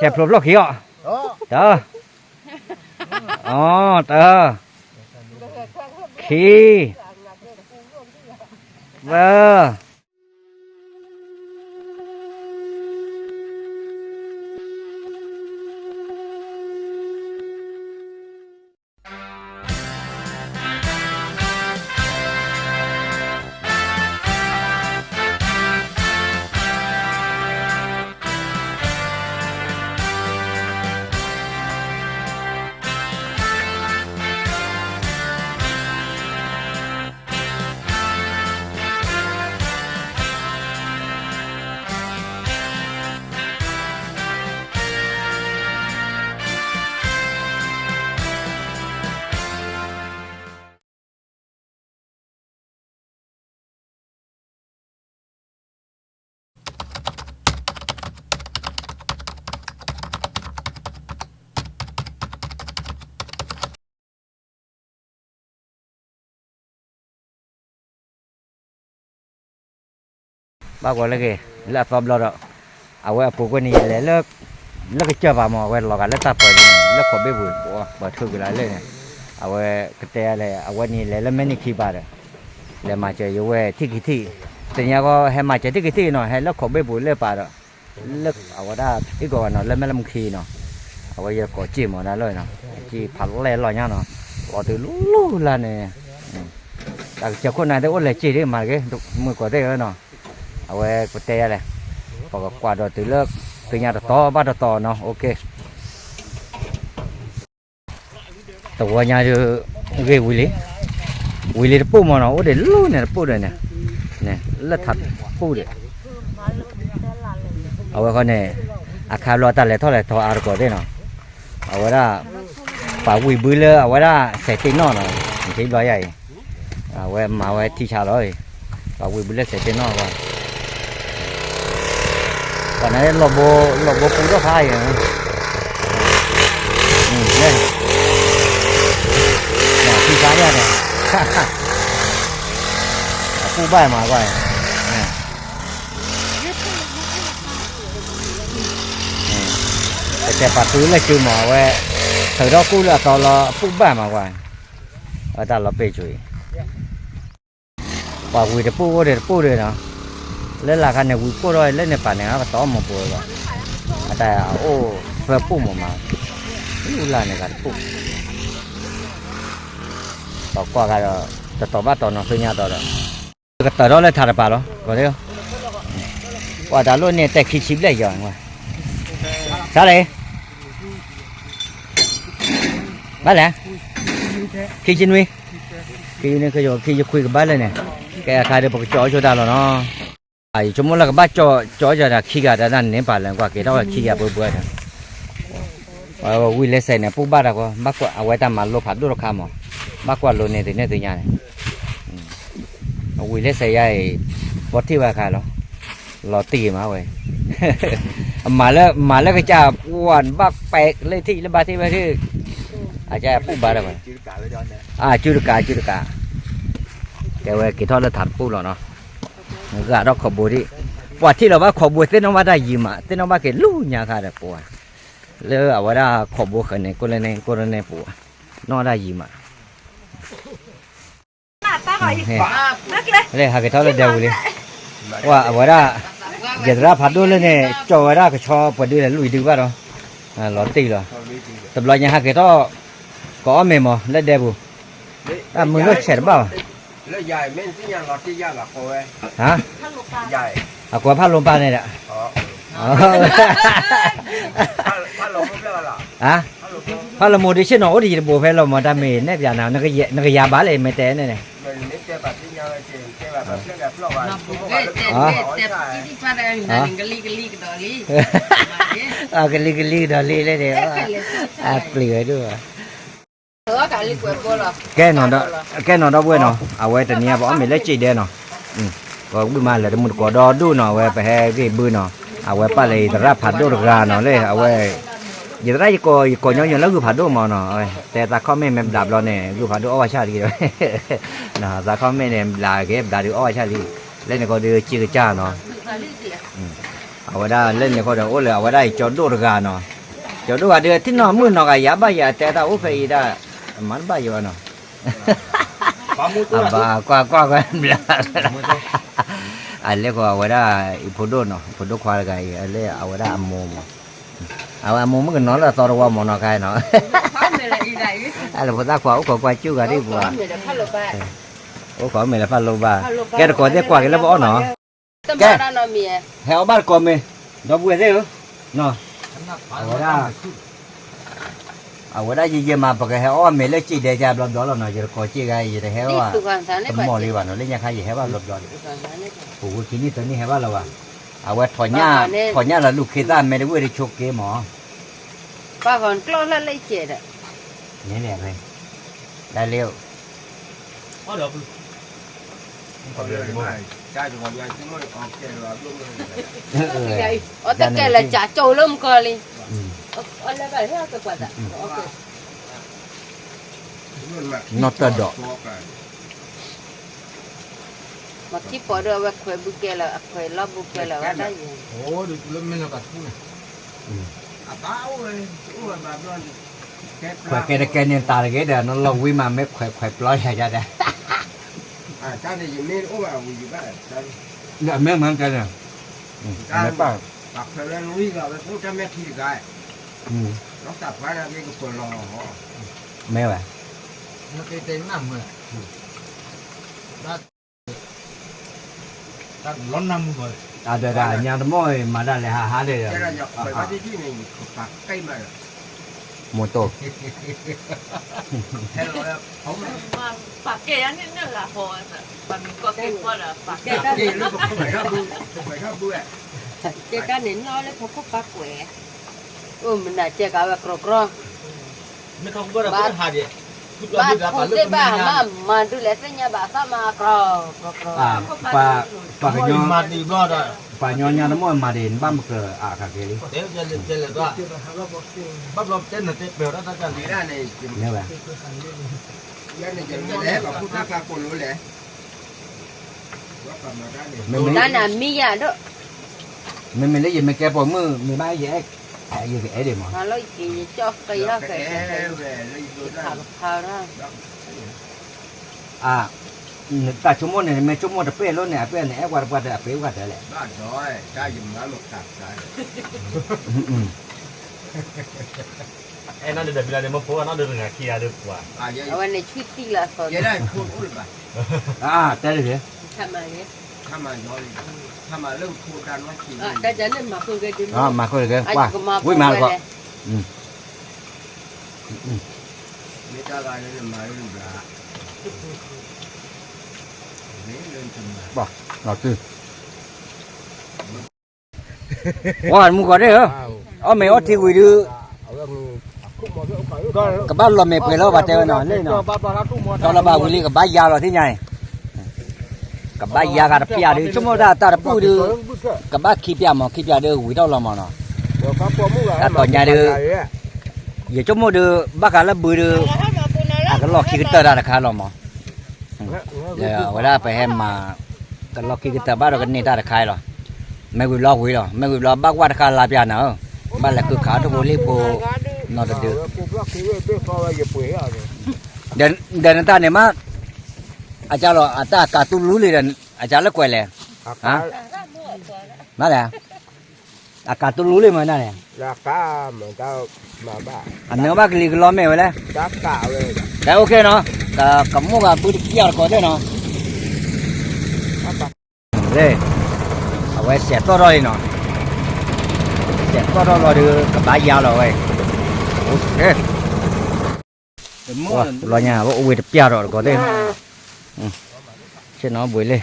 ဟဲဖျိဖျိၣ်ခံအီၤ, တၢ, အီ, တၢ, ခံ, သၢ. ဘၣ်ကွၢ်လၢက့ၤ လၢအသီဘျီဒီး အဝဲအပူၤကွံာ်န့ၣ် ယလဲၤလၢ လၢကစၢၢ်ပၤမး အဝဲလီၤဂာ်လၢတၢ်ပၢၤန့ၣ် လၢခိးဘ့ၣ်ပူၤ ပှၤထုးကွံာ်လၢလၢန့ၣ် အဝဲကတဲလဲၣ် အဝဲန့ၣ်လဲၤလၢမဲာ်နံၣ်ခံပၤဒီး လဲၤမၤစၢၤယဝဲထံၣ်ကံထံၣ် တနံၤအံၤဃီဟဲမၤစၢၤထံၣ်ကံထံၣ်နီၤ ဟဲလၢခိးဘ့ၣ်ပူၤလၢပၤဒီး လၢအဝဲဒၣ်ထံကီၢ်ဂၤနီၤ လၢမဲာ်လၢမုၢ်ခံနီၤ အဝဲယကိးစ့ၢ်မးဒၣ်လၢနီၤ စ့ဖးလဲၢ်လီၤညါနီၤ လီၤတုၤလူလၢ်န့ၣ် တၢ်ကစၢၢ်ခိၣ်နၢ်သ့ၣ်အိၣ်လဲၤစ့ၢ်ဒ်မၤတက့ၢ် မုၢ်ကီၢ်သ့ၣ်ဧၢနီၤ အဝဲကတဲယၤလဲၣ် ပကကွၢ်ဒီးတုၤလၢ သုညါတတီၤဘၣ်တတီၤနီၤ OK တဝီညါဒုး ဂ့ၢ်ဝံၤလံ ဝံၤလံတပိၢ်မးနီၤ အိၣ်ဒံးလူန့ၣ်တပိၢ်ဒီးန့ၣ် န့ၣ် လၢထးတပိၢ်ဒီး အဝဲဃီန့ၣ် အခါဘျီတၢ်လဲၤထီၣ်လဲၤထီအါတကီၢ်သ့ၣ်နီၤ အဝဲဒၣ် ပှၤဝံၤဘုလၢအဝဲဒၣ်စဲးတ့ၢ်နီၣ်နီၤ ထံဘျီယါအံၤ အဝဲမၤဝဲထံဆါလီၤ ပှၤဝံၤဘုလၢစဲးတ့ၢ်နီၣ်ဘၣ် ပှၤန့ၣ်လီၤဘိ လီၤဘိပူထီၣ်ဖးအံၤ ထံဆါယါန့ၣ် အပူၤဘၣ်မးကွၢ် ပတဲပာ်သူလၢစုမးဝဲ ထုးထီၣ်ကူၣ်လၢအသီလီၤ အပူၤဘၣ်မးကွၢ် အတၢ်လီၤပ့ၢ်ကွံာ် ပှၤဝံၤတပိၢ်အိၣ်ဒံးတပိၢ်ဒီးနီၤ လၢလာ်ခါန့ၣ် ဝံၤပိၢ်ထီၣ်လၢန့ၣ်ပာ်န့ၣ် အကတီၢ်မီၤပူၤဘၣ် အတၢ်အိၣ်သၢပိၢ်မးမး လူလၢ်န့ၣ်ဂၤတပိၢ် ပှၤကွၢ်ဂၤဒီး တတီၤဘၣ်တီၤနီၤ သုညါတီၤဒီး ကတၢၢ်ထီၣ်လၢထးတပၤလီၤ ကီၢ်သ့ၣ် ပှၤတၢ်လိၣ်န့ၣ်တဲခံဆံဘျဲၣ်ယီၤ ဆါလဲၣ် ဘၣ်လဲၣ် ခံဆံနွံ ခံဆံနွံ ခံဆံခွံကဘၣ်လၢန့ၣ် ကဲအခါဒီးပကကၠီအီၣ်ဆိတၢ်လီၤနီၤ ယဆိကမိၣ်လၢကဘၣ်ကၠီအီၣ်ဆိတၢ်ခံဂၤတၢ်န့ၣ်ပာ်လၢကွၢ်က့ၤထီၣ်ဝဲခံဂၤပှဲၤပှဲၤဒီး ဝံၤလၢစဲးန့ၣ် ပူၤဘၣ်တၢ်ကီ ဘၣ်ကွၢ်အဝဲတၢ်မၤလိဖးဒိၣ်တခါမး ဘၣ်ကွၢ်လိန့ၣ်သုန့ၣ်သုညါန့ၣ် အဝံၤလၢစဲးယါအံၤ ဘီထံၣ်ဝဲအခါလီၤ လီၤတံၢ်မးဝဲ အမၤလၢ မၤလၢကစၢ်ပှၢ်ဘၣ်ပဲာ်လၢထံၣ်လၢဘၣ်ထံၣ်ဝဲထံၣ် အကပူၤဘၣ်တၢ်ဘၣ် အစုတကး စုတကး ကဲဝဲက့ၤထီၣ်လၢထးတပူၤလီၤနီၤ ဂာ်ထီၣ်ခိးဘိဒံး ပှၤထံၣ်လီၤဘၣ်ခိးဘိသ့ၣ်နီၣ်ဘၣ်တၢ်ယံၤမး သ့ၣ်နီၣ်ဘၣ်က့ၤလူညါခါဒီးပှၤ လၢအဝဲဒၣ်ခိးဘိဃၢၤန့ၣ် ကိးလၢန့ၣ် ကိးလၢန့ၣ်ပှၤ နီၣ်တၢ်ယံၤမး လၢဟးက့ၤထီၣ်လၢဒဲပူၤလံ ပှၤအဝဲဒၣ် ယသရၣ်ဖးဒိၣ်လၢန့ၣ် ကၠီဝဲဒၣ်ကဆီပှဲၤဒုလဲၣ်လွံၢ်ဒုဘၣ်ဒီး လီၤတံၢ်လီၤ တဘျီညါဟးက့ၤထီၣ် ကအီၣ်မ့ၤမးလၢဒဲပူၤ တၢ်မုာ်လိာ်ဆဲးတဘၣ်ဘၣ် ဟါ အကွၢ်ဖးလိပၢ်န့ၣ်ဒီး ဖးလီၤမိၢ်ဒုးဆ့ၣ်နီၤ အိၣ်တယံၤတဘူးဖဲလီၤမး တၢ်မ့ၢ်နဲၣ်ပျးနၤ နကယၤဘၣ်လဲၣ် မ့ၢ်တဲန့ၣ်န့ၣ် ကလံၤကလံၤကဒီးလံ အပျံၤဝဲဒၣ် ကဲနီၤဒီပုၢ်ဝဲၢ်နီၤ အဝဲတနံၤအံၤပအီၣ်မ့ၤလၢစံးဒဲနီၤ ပဂုာ်မးလၢတမုၢ်တကိးဒီဒူၣ်နီၤ အဝဲပဟဲဂ့ၢ်ဘုနီၤ အဝဲပာ်လၢယသရၣ်ဖးဒိၣ်တဂၤနီၤလၢအဝဲ ယသရၣ်ယကိး ယကိးညီညီလၢဂုၢ်ဖးဒိၣ်မးနီၤ တဲသးခီၣ်မ့ၢ်မဲာ်ဘျးဘျီန့ၣ် ဂုၢ်ဖးဒိၣ်အီၣ်ဝဲဆၣ်လံ သးခီၣ်မ့ၢ်န့ၣ် ဘျးက့ၤဘျးဒုးအီၣ်ဝဲဆၣ်လံ လၢန့ၣ်ခီဒီးစံးကစၢ်နီၤ အဝဲဒၣ်လၢန့ၣ်ခီဒီးအိၣ်လၢအဝဲဒၣ်ယကၠီဒိၣ်တဂၤနီၤ ကၠီဒိၣ်ဂၤဒုး ထံၣ်နီၢ်မုၣ်နီၢ်ဂၤ ယၤဘၣ်ယၤတဲတၢ်အိၣ်ဖဲအံၤဒၣ်, မၤတဘၣ်ယၤဘၣ်နီၤ, အဘၣ်ကွၢ်ကွၢ်ကွၢ်ဘျါ, အလဲၤဃီၤအဝဲဒၣ် အံၤဖိဒိၣ်နီၤ, ဖိဒိၣ်ခွါတဂၤအံၤ အလဲၤအဝဲဒၣ်အမိၢ်မး, အဝဲအမိၢ်မုၣ်ကနီၤလၢအသီတဝီမးနီၤခါနီၤ, အလဲၤဖိသၣ်ခွါအိၣ်ခိးကွၢ်စူၢ်ဂၤဒ်ပှၤ, အိၣ်ခိးမ့ၢ်လၢဖးလိဘၣ်, ကဲတကိးသ့ၣ်ကွၢ်က့ၤလၢပအီၣ်နီၤ ကဲ, ဟဲအီၣ်ဘၣ်တကိးမ့ၢ်, ဒီပုၢ်ဝဲၢ်သ့ၣ်ဧၢ, အဝဲဒၣ်, အဝဲဒၣ်ယယဲၢ်မး ပကဟဲအီၣ်မ့ၢ်လၢစံးဒဲကဘျီဘျီလီၤနီၤ, ယတကိးစ့ၢ်ကီး ယတဟဲအီၣ်, တမီၢ်လံဘၣ်နီၤ, လၢညါခါယဟဲဘၣ်ဘျီဘျီလံ, ပူၤဝဲခံနံၣ်သၢနံၣ်ဟဲဘၣ်လၢၤဘၣ်, အဝဲ, ထီၣ်ညၣ်လၢလူၤခ့သၣ်မဲတဝ့ၢ်တဆိးက့မး, ပှၤဂီၤကျီၢ်လၢလၢကဲဒီး, န့ၣ်လဲၣ်, ဒ်လဲၣ် အီၣ်တကဲလၢကၠးကၠိလၢမကီၢ်လံ, အီၣ်လၢဘၣ်ဟဲအီၣ်ကကွၢ်သး, နီၢ်တၢၢ်ဒီး, မၤခံပီၤဒီးအဝဲခွဲးဘုကဲလၢအခွဲးလီၢ်ဘုကဲလၢအဝဲတၢ်ယဲၢ်, ခွဲးကဲတကဲန့ၣ်တၢ်တဂ့ၤဒီး နလီၤဝံၤမးမ့ၢ်ခွဲးခွဲးပျီယၤယၤဒီး, ဒီးမ့ၢ်မၤကဲန့ၣ်, မ့ၢ်ပၢ်, မ့ၢ်ဝဲ, အဒၣ်ညါတမီၢ်မၤဒၣ်လဲာ်ဟးဟးဒီး, မိၢ်တိၢ်, ပာ်ကဲယၤန့ၣ်နၢ်ဂၤဟီ, ပှၤမံၤကီၢ်က့ၤပှၤဒီးပာ်ကဲ, ကဲတၢ်န့ၣ်နီၢ်လၢဖီခိၣ်ပာ်ကွဲး, အိၣ်မနၤကဲကးဝဲကြီကြီ, ဘၣ်, ဘၣ်ဖိသ့ၣ်ဘၣ်မၤမၤဒုးလဲၣ်သ့ၣ်ညါဘၣ်သးမၤကြီကြီ, ပှၤကညီ, ပှၤကညီညါတမီၢ်မၤဒံး နဘၣ်မကြၢးအါခါက့ၤလံ, ဘၣ်ဘျီတဲနတဲပၢၢ်ဒၣ်တၢ်န့ၣ်, မ့ၢ်ဝဲ, တၢ်န့ၣ်မံယၤဒိၣ်, မ့မ့ၢ်လၢယမ့ၢ်ကဲပိာ်မုၣ် မ့ၢ်ဘၣ်ယအဲၣ်, ယကအဲၣ်ဒံးမး, အ, တၢ်ဆိကမိၣ်န့ၣ် နမ့ၢ်ဆိကမိၣ်တပ့ၢ်လိၣ်န့ၣ် အပ့ၢ်န့ၣ်အဲၣ်ကွၢ်တပှၢ်တၢၢ် အပ့ၢ်ဝဲတၢၢ်လဲၣ်, အဲၣ်နဒီးဘံလၤဒီးမ့ၢ်ဖိ နဒီးတဂၤခံဂၤဒီးပှၤ, အဝဲန့ၣ်ဆံသံလီၤသီ, တဲတဂ့ၤ, မၤခိၣ်တဂ့ၤ, ဝံၤမၤတကိး, လီၤတံၢ်, ပှၤမုၢ်ကီၢ်ဒ့ၣ်ဧၢ, အီၣ်မ့ၤအီထံဝံၤဒုး, ကဘၣ်လီၤမဲာ်ပှဲၤလၢပှၤတဲဝဲနီၤ, လၢနီၤ, ဒီးလၢဘၣ်ဝံၤလံ ကဘၣ်ယါလီၤသ့ၣ်ညါအံၤ, ကဘၣ်ယါဂၤတပျၢ်ဒုး ဆိကမိၣ်တၢ်တၢ်တပူၤဒုး, ကဘၣ်ခံပျၢ်မး ခံပျၢ်ဒုးဝံၤထီၣ်လီၤမးနီၤ, တၢ်တီၤညါဒုး, ယဆိကမိၣ်ဒုး ဘၣ်ဃးလၢဘုဒုး, အကလီၢ်ခံကတၢၢ်တၢ်တခါလီၤမး လၢအဝဲဒၣ်ပဟဲမၤ, ကလီၢ်ခံကတၢၢ်ဘၣ်ဒီးကန့ၢ်တၢ်တခါအံၤလီၤ, မ့ၢ်ဝံၤဘျီဝံၤလီၤ မ့ၢ်ဝံၤဘျီဘၣ်ကွၢ်တခါလါပျၢ်နၤဧၢ, ဘၣ်လဲၤဃုခးထိၣ်ဖိလံၣ်ဖိ, နီတဒု, ဒီးနတၢ်န့ၣ်မး, အကလီၤ အတၢ်ကးတူလူလံဒီး, အကလၢကွဲးလဲၣ်, မ့ၢ်လဲၣ်, အကးတူလူလံမ့ၢ်နန့ၣ်, အနၢဘၣ်ကလံၤကလီမ့ၢ်ဝဲလဲၣ်, ကဲ OK နီၤ, ကမိၣ်ဂၤဘုတပျၢ်တကိးသ့ၣ်နီၤ, လၢ, အဝဲစဲးသီၣ်ထီၣ်လံနီၤ, စဲးသီၣ်ထီၣ်လီၤဒီး ကဘၣ်ယါလီၤဝဲ, OK လီၤညါ အိၣ်ဝဲတပျၢ်ထီၣ်တကိးသ့ၣ်, ဆ့ၣ်နီၤဘှံးလံ,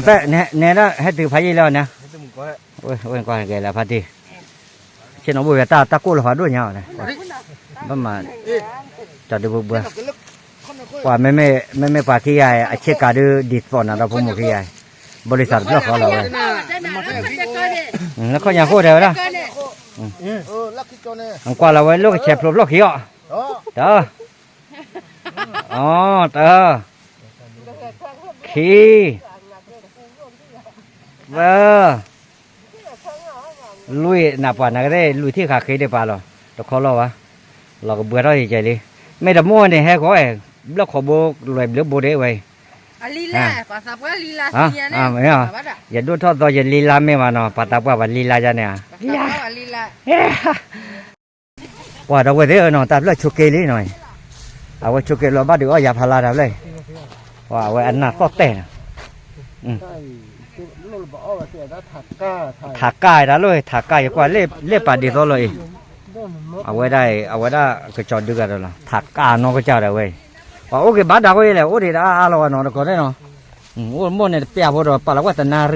ဖဲ, နဲဒၣ်ဟဲတုၤဖးယံာ်လၢန့ၣ်, ဝဲကွၢ်ကဲလၢဖါတံၢ်, ဆ့ၣ်နီၤဘှံးဝဲတၢ်ကိၢ်လီၤဖးဒိၣ်ညါအီၤန့ၣ်, ဘၣ်မၤ, ကၠီဒုဘှံးဘှံး, ပှၤမ့မ့ၢ်ပှၤခံဂၤအံၤ အဆ့ကၤဒုးဒ်သိးနၤဒီဖိမိၢ်ခံဂၤအံၤ, ဘိလံသးတဖျၢၣ်ဃီလီၤဝဲ, လၢခီၣ်ညါဃိတဲဝဲဒၣ်, ကွၢ်လီၤဝဲလၢကဆဲးဖျိဖျိၣ်ခံအီၤ, တၢ် အီ, တၢ်, ခံ, သၢ, သၢ, လွံၢ်နၢ်ပှၢ်နၤကသ့ၣ် လွံၢ်ထံၣ်ဃာ်ဃ့ဒံးပာ်လီၤ တခီလီၤဘၣ်, လီၤကဘှဲထီၣ်ယကဲလံ, မ့ၢ်တမိၢ်န့ၣ်ဟဲဃီၤဝဲ, ဘျၢၣ်ခိးဘိ လွဲၢ်ဘျၢဘိဒံးဝဲအံၤ, ယဒိၣ်ထီၣ်သီယလံလါမ့ၢ်ဘၣ်နီၤ ပှၤသးပှၢ်ပှၤလံလါယါန့ၣ်ဧါ, ပှၤဒီပုၢ်ဝဲၢ်သ့ၣ်နီၤ တၢ်ဖျၢၣ်ဆိးက့လံနီၤ, အဝဲဆိးက့လီၤဘၣ်ဒုးအီၣ်ယၤဖးလါတၢ်ဖျၢၣ်အံၤ, အဝဲအနၢ်သီၣ်တဲာ်နီၤ ထးကၢ်တၢ်လီၤ ထးကၢ်ယကွၢ်လၢပာ်ဒ်သိးလီၤအံၤ, အဝဲဒၣ်အံၤ အဝဲဒၣ်ကစီၤဒုးဂၤဒီးလီၤ ထးကၢ်နီၢ်ကစၢ်ဒၣ်ဝဲအံၤ, ပှၤအိၣ်က့ၤဘၣ်တၢ်ဃိအံၤလဲၣ် အိၣ်ဒံးတၢ်အါအါလီၤဝဲနီၤ တကီၢ်သ့ၣ်နီၤ, အိၣ်မိၢ်န့ၣ်တပျၢ်ဖိဒီး ပာ်လီၤကွၢ်တနၣ်ရံၣ်,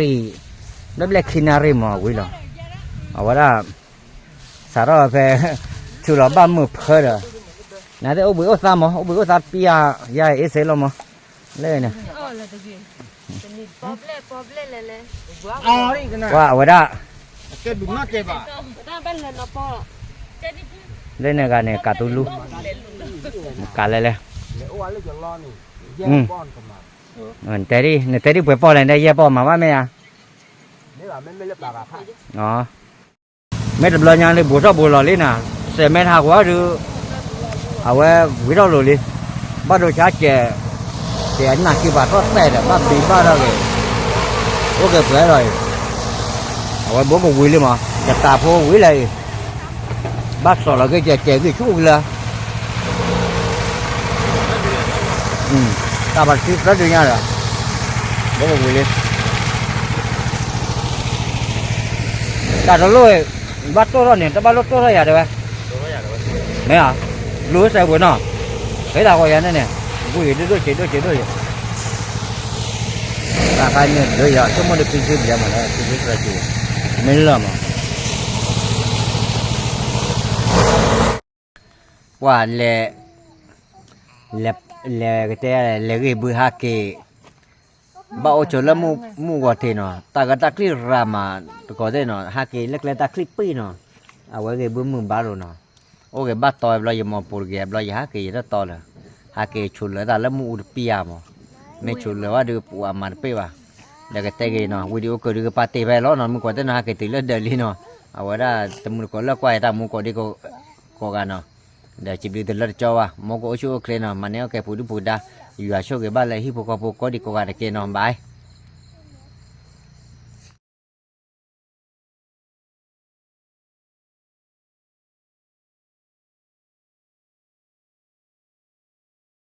ဘျဲၣ်ဘျဲၣ်ခံနၣ်ရံၣ်မးဝံၤလီၤ, အဝဲဒၣ် စးထီၣ်ဖဲ ထုးလီၤဘၣ်မုာ်ဖၢဒီး, နသ့ၣ်အိၣ်ဘှံးအိၣ်သါမး အိၣ်ဘှံးအိၣ်သါတပျၢ်ယါအ့စ့လီၤမး, လၢန့ၣ် ကွၢ်အဝဲဒၣ် လၢန့ၣ်ဂၤန့ၣ် ကးတူလူ, ကးလဲၣ်လဲၣ်, တဲဒ် နတဲဒ်ပှဲၤပီၢ်လဲၣ် နယဲၢ်ပီၢ်မၤဘၣ်မ့ၢ်ဧါ, မ့ၢ်တဘျီညါလၢဘူးထီၣ်ဘူးလီၤလံနၤ, စဲးမဲတဟးဂီၤဒုး, အဝဲဝံၤထီၣ်လိာ်လံ, ဘၣ်ဒိဆါကဲး, ကဲးအနၢ်က့ၤပှၤထီၣ်သဲးဒီး ဘၣ်ဘံဘၣ်ထီၣ်က့ၤ, အိၣ်က့ၤပှဲၤလီၤအံၤ, အဝဲဘိကဝံၤလံမး, ယတၢ်ဖိဝံၤလၢအံၤ, ဘၣ်စီၣ်လီၤက့ၤကဲးကဲးဂံၢ်ဆူၣ်ကလၢ တၢ်ဘၣ်တသံသၢဒုညါဒီး, ဘိကဝံၤလံ, တၢ်တလိၣ်, ဘၣ်တိၢ်ထီၣ်န့ၣ် တဘၣ်လိၣ်တိၢ်ထီၣ်ယၤတဲဝဲ, မ့ၢ်ဧါ, လူၤစဲးပှဲၤနီၤ, ဖဲတၢ်ဂီၤယၤန့ၣ်န့ၣ်, ဘူၣ်ယံၤဒိၣ်ဒိၣ်ဆံးဒိၣ်ဆံးဒိၣ်ယံၤ, တၢ်ခါန့ၣ်ဒုးယၤ ဆိကမိၣ်ဒီးဖံဆံဘျဲမးလၢ ဖံဆံသၢဆံ, မ့ၢ်လၢမး ပှၤလဲၤ, လဲၤကတဲ လဲၤဂ့ၢ်ဘုဟးက့ၤ, ဘၣ်အိၣ်ဆိးလၢမုၢ်ဂီၤထံးနီၤ, တၢ်ဂၤတၢ်ချံၣ်ရၤမး, တကီၢ်သ့ၣ်နီၤ ဟးက့ၤလၢကျဲတၢ်ချံၣ်ပံၣ်နီၤ, အဝဲဂ့ၢ်ဘုမုၢ်ဘါလိာ်နီၤ, အိၣ်ဂ့ၤဘၣ်တီဘျီ ယမီၤပူၤတဂ့ၤဘျီ ယဟးက့ၤယတတီလၢၤ, ဟးက့ၤဆိးလၢတၢ်လၢမုၢ်အူတပံၢ်ဧါမး, မ့ၢ်ဆိးလၢၤဝဲဒုးပှၤမၤတပ့ၢ်ဘၣ်, ဒီးကတဲဂ့ၤနီၤ ဝံၤဒံးအိၣ်ကၢးဒုးကပာ်တ့ၢ်ဖဲလီၤနီၤ မုၢ်ကီၢ်သ့ၣ်နီၤ ဟးက့ၤတုၤလၢဒၢးလံနီၤ, အဝဲဒၣ်တမုၢ်တကိးလၢကွၢ်အတၢ်မူကိးဒံကိးဂၤနီၤ ဒီးစံးဘျုးတလၢတကၠီဘၣ် မ်ကအိၣ်ဆူၣ်အိၣ်ချ့နီၤ မၤန့ၢ်အီၣ်ကဲပူၤဒုၣ်ပူၤဒါ, ယွၤဆိၣ်ဂ့ၤဘၣ်လၢဟံၣ်ဖိဃီဖိကိးဒံကိးဂၤတက့ၢ်နီၤ bye.